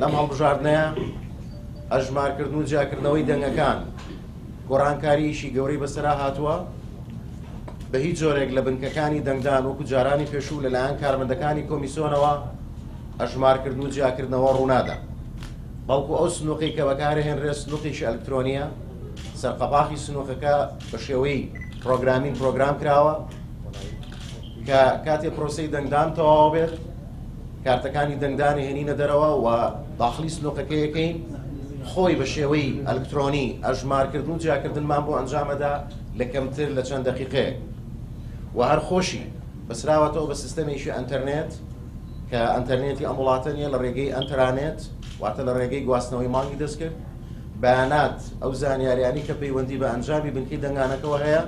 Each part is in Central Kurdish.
لەم هەڵبژاردنەیە ئەژمارکردن و جیاکردنەوەی دەنگەکان گۆڕانکارییەکی گەورەی بەسەرا هاتووە، بە هیچ جۆرێک لە بنکەکانی دەنگدان وەکو جارانی پێشوو لەلایەن کارمەندەکانی کۆمیسۆنەوە ئەژمارکردن و جیاکردنەوە ڕوونادا، بەڵکو ئەو سنوقەی کە بەکارهێنرێت سنوقێکی ئەلکترۆنییە، سەرقەپاخی سنوقەکە بە شێوەی پرۆگرامین پرۆگرام کراوە کە کاتێ پرۆسەی دەنگدان تەواو بێت کارتەکانی دەنگدانی هێنینە دەرەوە و داخلی سنوقەکەیەکەین خۆی بە شێوەی ئەلکترۆنی ئەژمارکردن و جیاکردنمان بۆ ئەنجامەدا لە کەمتر لە چەند دەقیقەیەک و هەر خۆشی بەسراوەتەوە بە سیستەمێکی ئەتەرنێت کە ئەتەرنێتی ئەم وڵاتە نیە لە ڕێگەی ئەتەرانێت واتە لە ڕێگەی گواستنەوەی مانگی دەستکرد بەیانات ئەو زانیاریانی کە پەیوەندی بە ئەنجامی بنکەی دەنگانەکەوە هەیە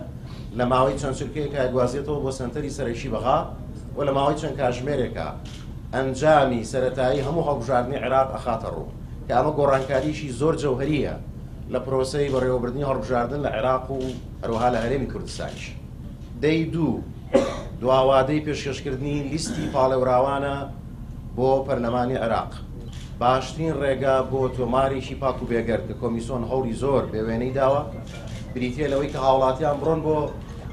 لە ماوەی چەند چرکەیەکا گوازێتەوە بۆ سەنتەری سەرەکی بەغا و لە ماوەی چەند کاژمێرێکا ئەنجامی سەرەتایی هەموو هەڵبژاردنی عێراق ئەخاتە ڕوو کە ئەمە گۆڕانکاریی زۆر جەوهەرییە لە پرۆسەی بەڕێوەبردنی هەڵبژاردن لە عێراق و هەروەها لە هەرێمی کوردستانیش. دەی دوو، دواوادەی پێشکەشکردنی لیستی پاڵێوراوانە بۆ پەرلەمانی عێراق. باشترین ڕێگا بۆ تۆمارێکی پاک و بێگەرد کە کۆمیسۆن هەوڵی زۆر بێ وێنەی داوە، بریتییە لەوەی کە هاوڵاتیان بڕۆن بۆ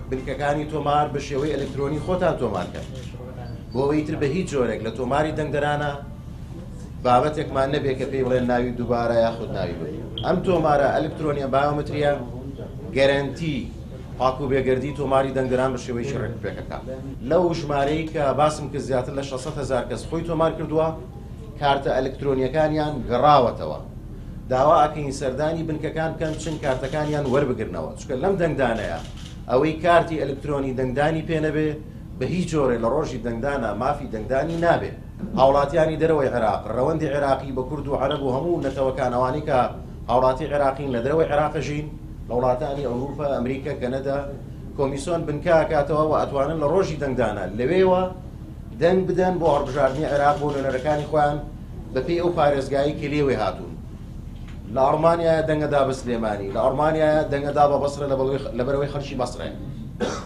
بنکەکانی تۆمار بە شێوەی ئەلکترۆنی خۆتان تۆمار کەن بۆ ئەوەی تر بە هیچ جۆرێک لە تۆماری دەنگدەرانە بابەتێکمان نەبێ کە پێی بڵێن ناوی دووبارە یاخود ناوی ببین. ئەم تۆمارە ئەلکترۆنیە بایۆمەتریە گەرەنتی پاک و بێگەردی تۆماری دەنگدەران بە شێوەیەکی ڕێکوپێکەکە. لەو ژمارەی کە باسم کرد زیاتر لە 600 هەزار کەس خۆی تۆمار کردووە، کارتە ئەلکترۆنیەکانیان گەڕاوەتەوە. داوا ئەکەین سەردانی بنکەکان بکەن بچن کارتەکانیان وەربگرنەوە، چونکە لەم دەنگدانەیە ئەوەی کارتی ئەلکترۆنی دەنگدانی پێ نەبێ بە هیچ جۆرێ لە ڕۆژی دەنگدانا مافی دەنگدانی نابێ. هاوڵاتیانی دەرەوەی عێراق، ڕەوەندی عێراقی بە کورد و عەرەب و هەموو نەتەوەکان ئەوانەی کە هاوڵاتی عێراقین لە دەرەوەی عێراق ئەژین، لە وڵاتانی ئەوروپا، ئەمریکا، کەنەدا، کۆمیسۆن بنکە ئەکاتەوە و ئەتوانن لە ڕۆژی دەنگدانا لەوێوە دەنگ بدەن بۆ هەڵبژاردنی عێراق بۆ نوێنەرەکانی خۆیان بەپێی ئەو پارێزگایەی کە لێوەی هاتوون. لە ئەڵمانیایە دەنگ ئەدا بە سلێمانی، لە ئەڵمانیایە دەنگ ئەدا بە بەسرە لەبەرئەوەی خەڵکی بەسرەیە.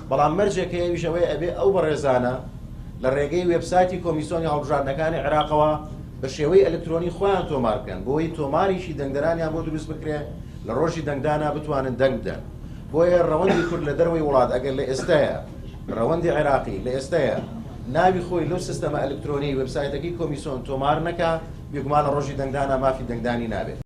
بەڵام مەرجێک هەیە ئەویش ئەوەیە ئەبێ ئەو بەڕێزانە لە ڕێگەی وێبسایتی کۆمیسۆنی هەڵبژاردنەکانی عێراقەوە بە شێوەی ئەلکترۆنی خۆیان تۆمار بکەن بۆی تۆمارێکی دەنگدەرانیان بۆ دروست بکرێ لە ڕۆژی دەنگدانا بتوانن دەنگ بدەن. بۆیە ڕەوەندی کورد لە دەرەوەی وڵات ئەگەر لە ئێستایا ڕەوەندی عێراقی لە ئێستایا ناوی خۆی لەو سیستەمە ئەلکترۆنیەی وێبسایتەکەی کۆمیسۆن تۆمار نەکا بێگومان لە ڕۆژی دەنگدانا مافی دەنگدانی نابێت.